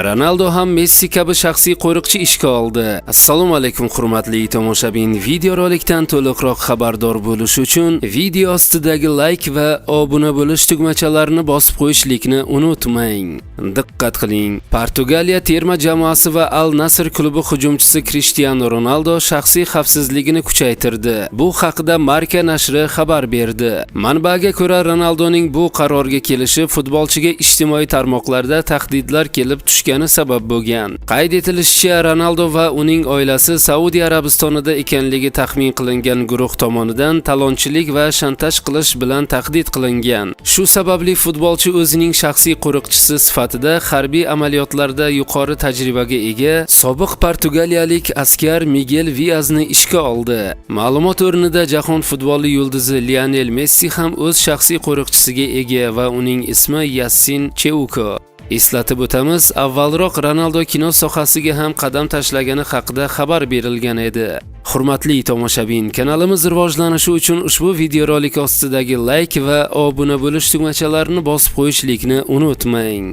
Ronaldo ham Messi kabi shaxsiy qo'riqchi ishga oldi. Assalomu alaykum, hurmatli tomoshabin. Videorolikdan to'liqroq xabardor bo'lish uchun video ostidagi like va obuna bo'lish tugmachalarini bosib qo'yishlikni unutmang. Diqqat qiling. Portugaliya terma jamoasi va Al Nasr klubi hujumchisi Cristiano Ronaldo shaxsiy xavfsizligini kuchaytirdi. Bu haqida Marca nashri xabar berdi. Manbaga ko'ra, Ronaldoning bu qarorga kelishi futbolchiga ijtimoiy tarmoqlarda tahdidlar kelib tushgani sabab bo'lgan. Qayd etilishicha, Ronaldo va uning oilasi Saudiya Arabistonida ekanligi taxmin qilingan guruh tomonidan talonchilik va shantaj qilish bilan tahdid qilingan. Shu sababli futbolchi o'zining shaxsiy qo'riqchisi sifatida harbiy amaliyotlarda yuqori tajribaga ega sobiq portugaliyalik askar Miguel Viazni ishga oldi. Ma'lumot o'rnida, jahon futboli yulduzi Lionel Messi ham o'z shaxsiy qo'riqchisiga ega va uning ismi Yassin Cheuko. Eslatib o'tamiz, avvalroq Ronaldo kino sohasiga ham qadam tashlagani haqida xabar berilgan edi. Hurmatli tomoshabin, kanalimiz rivojlanishi uchun ushbu videorolik ostidagi like va obuna bo'lish tugmachalarini bosib qo'yishlikni unutmang.